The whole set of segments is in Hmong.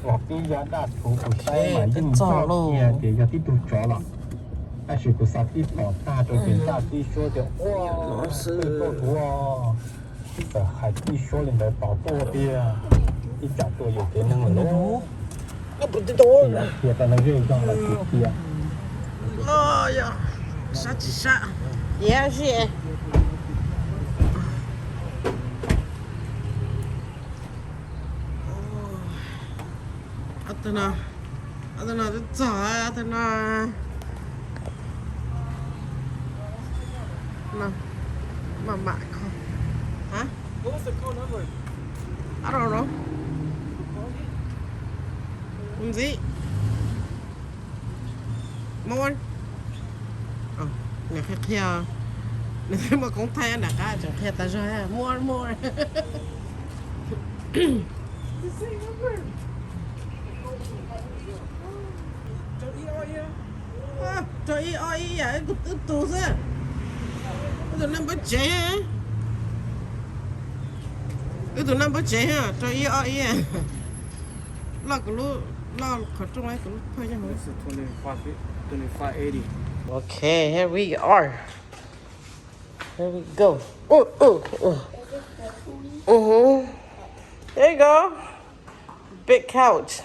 Los tib yog daj thuv kuv saib mas yeej yog tias yog tib tug tsov los, tab sis kuv xav tib phom tag rau ces daj tib suab tias ua, tub tuaj kuv txawm hais tib suab li ntawd tos tuaj tiag, ib tsam tuaj yus kev neeg lawm lauj. Qhia tau no zej zog los tsis qhia. Sab tsis sab. Tiav si. Ob tug no, ob tug no twb txog, ob tug no. No, maj mam kho. Hab? I don't know. Ntxim. Muaj, nws qhia qhia, nws twb muaj koob thaij nram qab tseem qhia tas zog, muaj muaj. Rau ib ob ib yam, wb tus xwb. Wb tus neeg npawb tsev, wb tus neeg npawb tsev, rau ib ob ib. Loj kuv lub, loj qhov rooj kuv lub phaj nyoj. Okay, here we are. Here we go. Ooh, ooh, ooh. Mm-hmm. There you go. Big couch.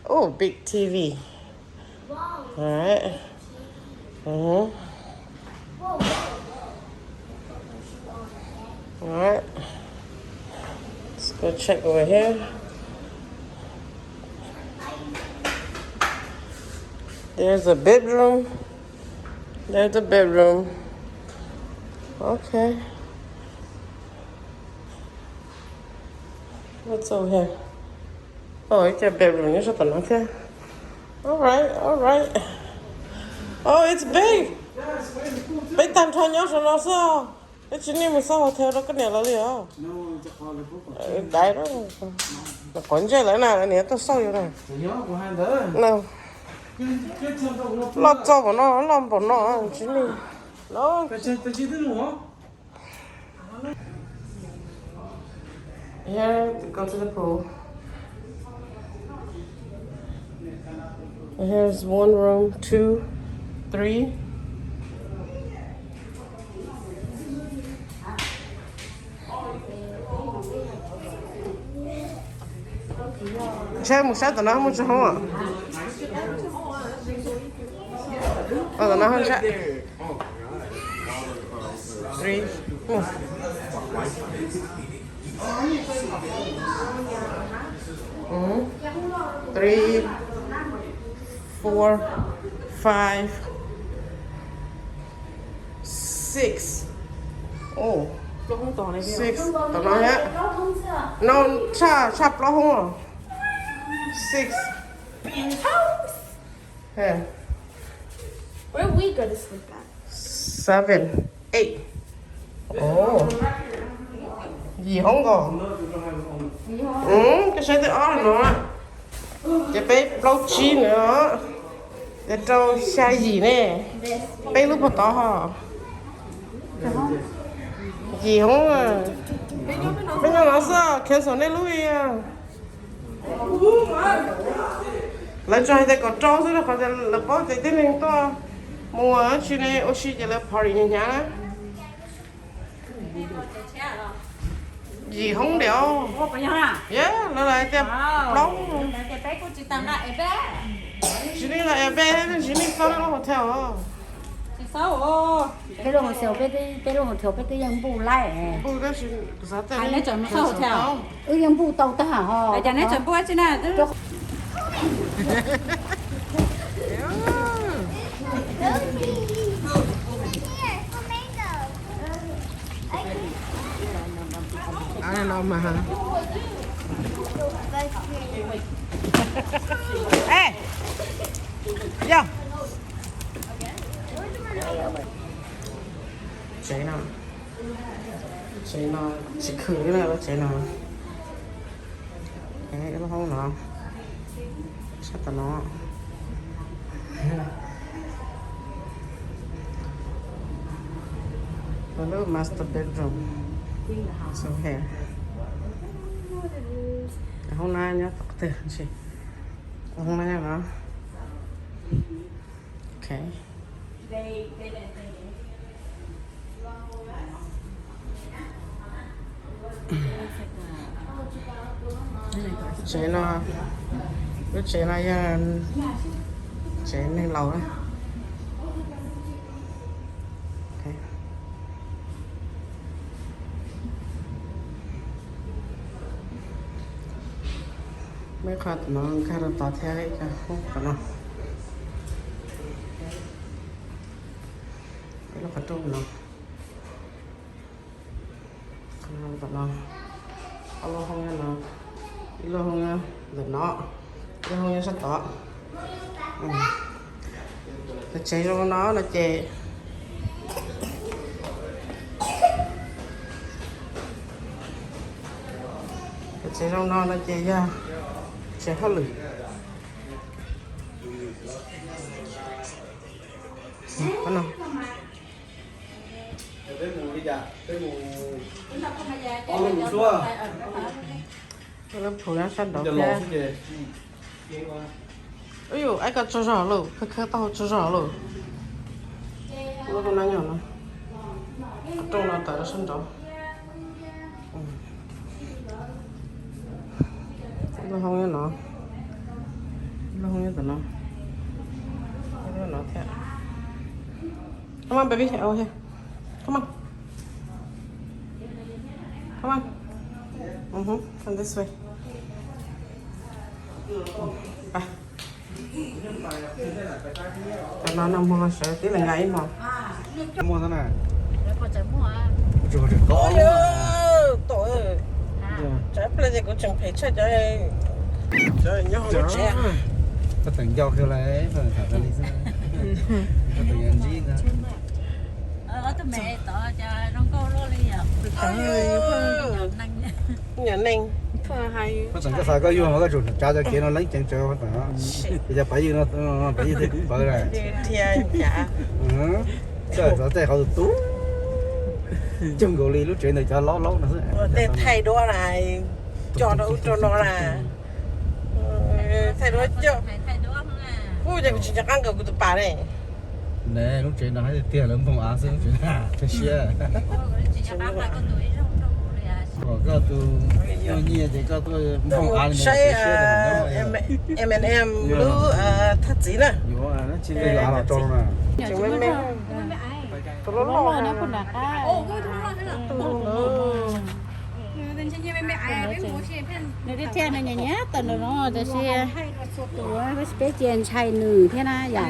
Oh, big T V. All right. Mm-hmm. All right. Let's go check over here. There's a bedroom. There's a bedroom. Okay. What's over here? Oh, ib co bedroom nyob sab tom no thiab. All right, all right. Oh, it's big. Peb tag nrho nyob saum no xwb. Peb tsis nej mus xauj hotel rau koj niam lawv li os. Dai, qhov ntsej lawv na, niam tuaj xauj yus na. Loj txog npaum no, loj npaum no, tsis nej. Here to go to the pool. And here's one room, two, three. Saib mus saib tom no muaj tsis hoob. Tom no hoob saib. Three. Mm. Three, four, five, six. Oh. Six. Tom no thiab. No, tshaj, tshaj plaub hoob. Six. Here. Where we go to sleep at? Seven, eight. Oh. Yim hoob nkaus. Mm, koj saib tej ob no. Ces peb plaub tsib no. Ces rau xya yim ne. Peb lub puag tod ho. Yim hoob. Peb nyob no xwb, cancel nej lub. Lawv tsuas hais tias kom rau xwb rau qhov tias lawv paub tias tib neeg tuaj mus ua si ne, ua si ces lawv party hnyav hnyav na. Yim hoob diam. Yog lawv hais tias plaub. Tsis nej los es peb tsis nej xauj nej lub hotel os. Peb lub hotel, peb, peb lub hotel peb twb yeej npuj laib. Npuj tab sis kuv xav tias neb tseem mus xauj hotel. Wb yeej npuj tau tag ho. Cas neb tseem npuj tsi na? Ê, yog tsev no, tsev no tsis khwm li na, lub tsev no. Lub hoob no sab tom no. Lub master bedroom. So here. Hoob nab nyob tod twg si? Hoob nab nyob no. Ok. Tsev no, lub tsev no yog tsev neeg laus na. Muaj ib qho tom no nkag rau tod thiab, ib co hoob tom no. Ib lub qhov rooj no. Qhov no tom no. Ob lub hoob nyob no. Ib lub hoob nyob ntawm no. Ib lub hoob nyob sab tod. Cov tsev zoo no no ces, cov tsev zoo no no ces yog tsev hauj lwm. Qhov no. Peb mus li cas? Peb mus ob lub mus suab. Peb pum nyob sab nraud thiab. Ub yus, aib koj tsaug zog lawm, khawb khawb taub hau tsaug zog lawm. Lub hoob nab nyob no, qhov rooj no tawm rau sab nraud. Ib lub hoob nyob no, ib lub hoob nyob tom no, ib lub no thiab. Come on, baby. Over here. Come on. Come on. Mhm. Come this way. Pais. Cov no no mus los sawv tib leeg nqa ib hmo. Muaj xwb na. Tom, tsam pliag ces kuv tseem phem tshaj cov nyob hauv lub tsev. Koj teem nco kawg lawm, koj teem tham li xwb. Koj teem nco ntsib ntag. Nyuam neeg. Koj teem koj xav koj yuag mas koj tsum tsav cov kev no leeb ceev tsawv teem. Yog pav ywg no, pav ywg twb pawv lawm. Txawm tej qhov tus tub cog nkaus li lub tsev ntawm cov laub laub no xwb. Tej thaij duab na, coj rau ub rau no na. Thaij duab coj. Kuv ces kuv tsis nco qab nkaus kuv tus pas ne. Lub tsev no hais tiag tiag lawv npog av xwb, lub tsev no siab. Koj tus nyiaj ces koj tuaj npog av li ntawd siab. M and M lub thaj txiv na. Tus loj loj na. Nws thiaj thiaj nws nyiam nyiam tawm nws no tab sis tus peb cia ntshai nws thiab na yom.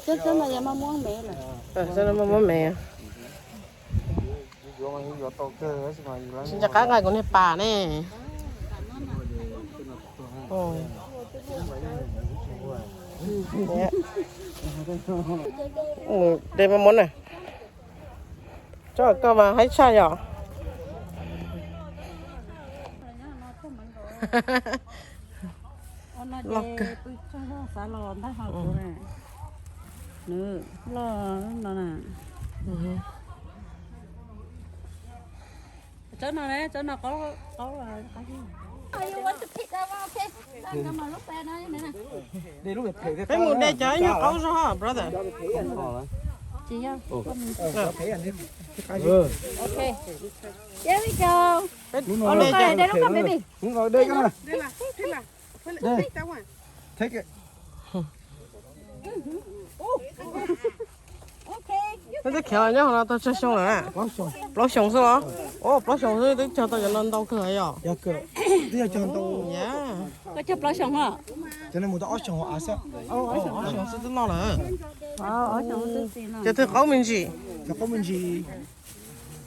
Tsob no yog maj muab me lawm. Tsob no maj muab me. Tsis nco qab nqa kuv niag pas ne. Mus de maj muab na. Tsob koj mas haib tshaj yom. Loj kawg. Tsob no, tsob no qaub. Peb mus de cov nyuag qaub zog, brother. Here we go. Peb mus de cov. Peb twb khiav los nyob hauv no tau tsawg xyoo lawm na? Plaub xyoo xwb los? Os, plaub xyoo xwb twb cog tau cov no ntau kawg yom. Koj cog plaub xyoo os? Plaub xyoo xwb twb noj lawm. Cov twg qaub me ntsis?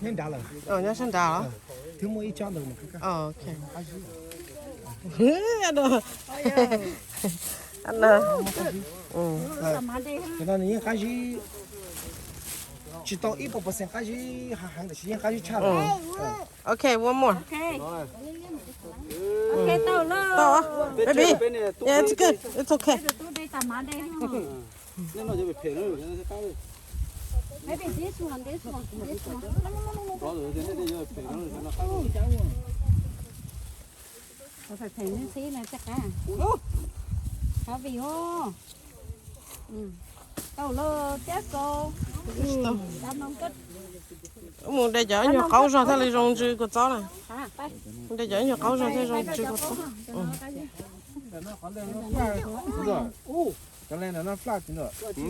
Nyob sab nrad los? Cov no nws yeej qab zib, tsis tau ib puas percent qab zib heev tab sis yeej qab zib tshaj lawm. Ok, one more. Tau, baby. Yeah, it's good. It's okay. Maybe this one, this one, this one. Thov them ntxhib no thiaj qab. Thov vim os. Tau lawm thiab xo. Mus de cov nyuag qaub zog thiaj li zoo ntsws kua txob na. Mus de cov nyuag qaub zog thiaj zoo ntsws kua txob.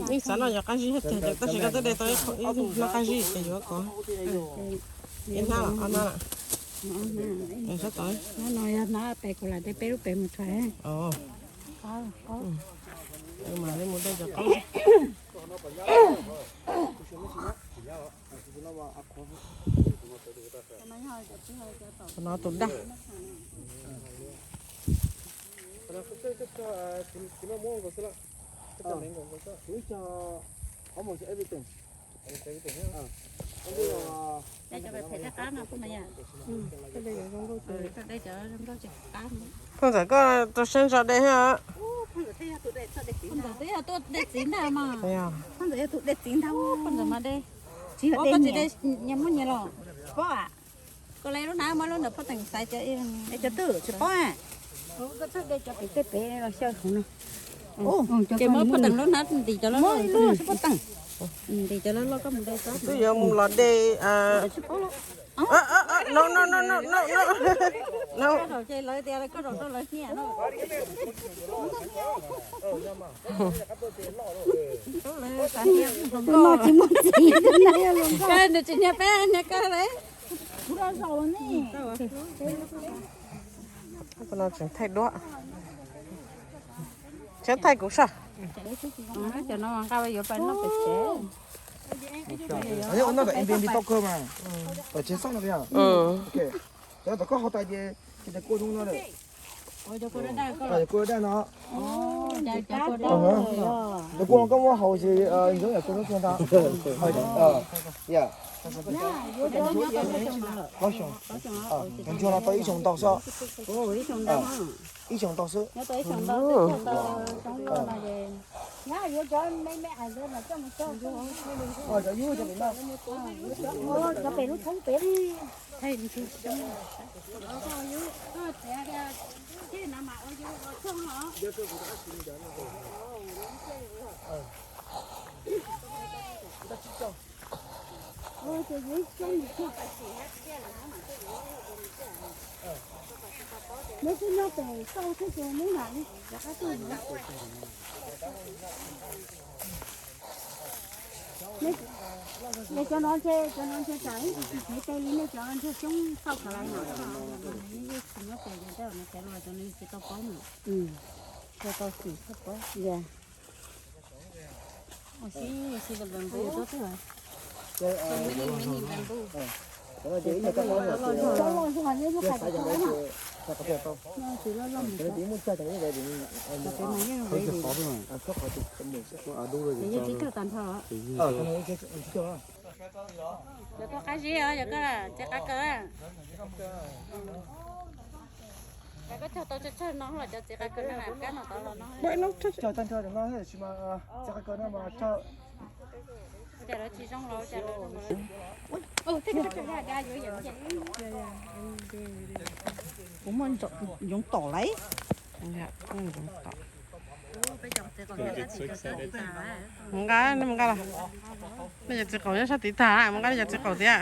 Yeej xav noj cov qab zib thiab tiag, tab sis koj twb de tau ib hnab qab zib ces yuav kov. Ib hnab los ob hnab lawm. Sab tod. Hnab no yog hnab pem kuv lam de peb lub pem mus thuam. Mas li mus de cov qaub. No tus daj. Phauj ntxawm koj rau siab ntso de thiab. Phauj ntxawm twb yog tuaj de txiv ntag mas. Phauj ntxawm yog tus de txiv ntag. Phauj ntxawm mas de. Koj tsis de nyias muab nyias los. Pob a. Koj le lub na muab lub ntawm phauj teem xaiv cov. Cov twg tsis pob a. Koj txhob de cov pem tej pem los xyaw hauv no. Ces muab phauj teem lub na ntim cov loj loj. Pob teem. Ntim cov loj loj koj mus de tsob. Twb yuav mus los de. No no no no no no. Koj zaum ces lawv tias koj zaum rau lawv nyiam no. Nws tsis muaj txiv. Nws tsis nyiam peb nyiam koj li. Tseem thaij duab. Tseem thaij kuv soj. Cov no nqa yuav pais noj pem tsev. Noj tom Airbnb tau kawg mas. Tom tsev xoj no. Cov tom koj hau tas ces tsis tas kua zoo no. Cov kua daj no. Cov kua koj muab haus ces zoo yam kua noob tshuaj ntag. Cov ntsuag no tau ib xyoos ntau xwb. Ib xyoos ntau xwb. Cov pem lub thoob pem li. Neb twb nyob pem tau thiab ces neb mam li rov qab tuaj. Cov no ntshe, cov no ntshe tsam ib tsis tsis tev li nej cov ntsuag xyoob txauj khav lais no. Neb yeej tsis nyob pem ces tej zaum no cov no cov no yeej tsis tau paub no. Tsis tau xim txhob paub. Yeej tsis tau tag nrho. Yog koj qab zib os, yog koj txiv qav kaws. Koj cog tau tsawg tsawg no los cov txiv qav kaws no kab no tod los no. Cas lawv tsis zoo los cas lawv zoo. Kuv muaj yoov tom lauj. Mus nqa, nej mus nqa los. Nej cov txiv qaub nyob sab tid tag, mus nqa nej cov txiv qaub thiab.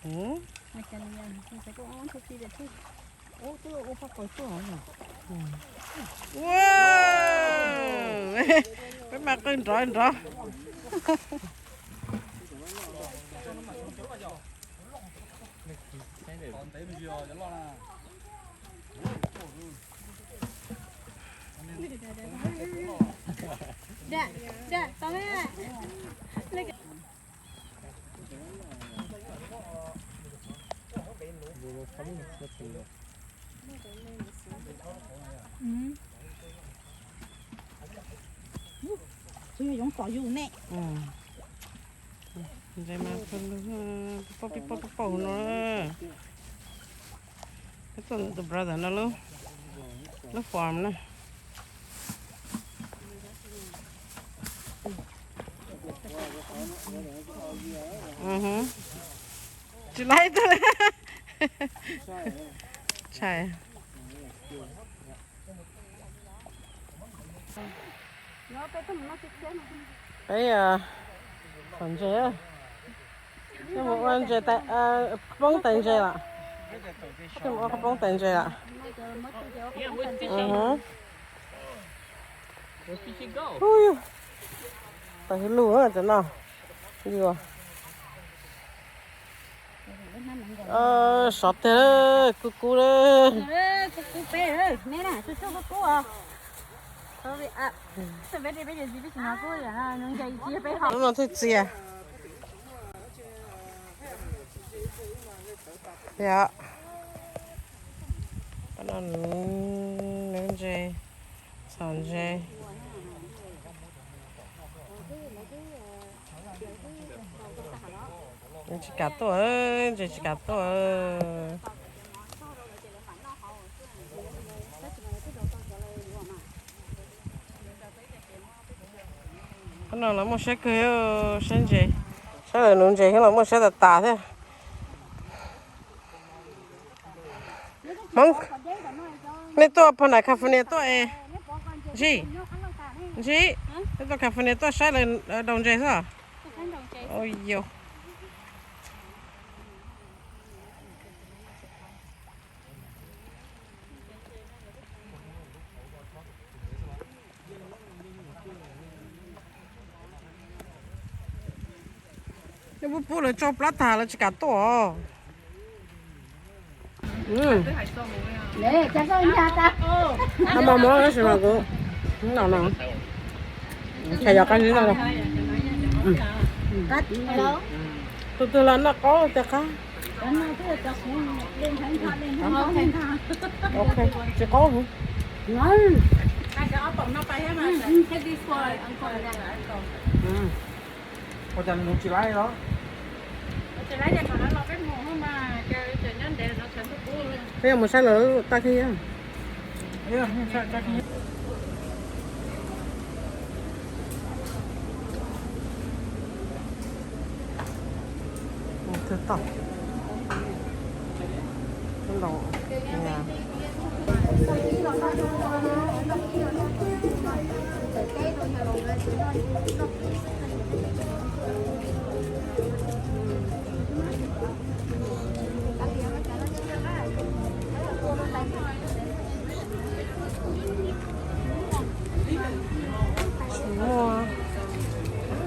Ua, peb mas qw nrov nrov. Tsis yog yoov tom yus ne. Ntses mas pawg lug, pib paug pib paug pib paug no. Peb tuaj ntawm tus brother no lub, lub farm na. Tsis laib tug. Tshais. Peb txhom ntses, mus ua ntses, qhov poob tais ntses lawm. Mus ua qhov poob tais ntses lawm. Hu, tais lug cov no. Sov tiag, kub kub lawm. Lub no thiaj txias. Yog, nws ntses, txhom ntses. Tsis kam tuaj, ntses tsis kam tuaj. Qhov no lawv muaj siab kawg, siab ntses, saib lawv nuv ntses thiab los muaj siab tas tas thiab. Hmoob, nej tuaj puag nram California tuaj es, Ntsib, Ntsib, nej tuaj California tuaj saib lawv daus ntses xwb os? Ua yus. Nej pub pub lawv tso plab tag lawv tsis kam tuaj. Mos mos tab sis mas kuv no no, tshais yog qab zib no. Tus twg los noj qaub tias qab. Tsis qaub. Ua cas nws tsis laib los? Peb yuav mus saib lawv tag kis. Tsis muaj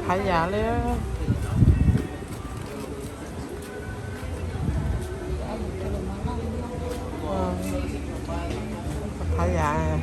phav yam li. Phav yam.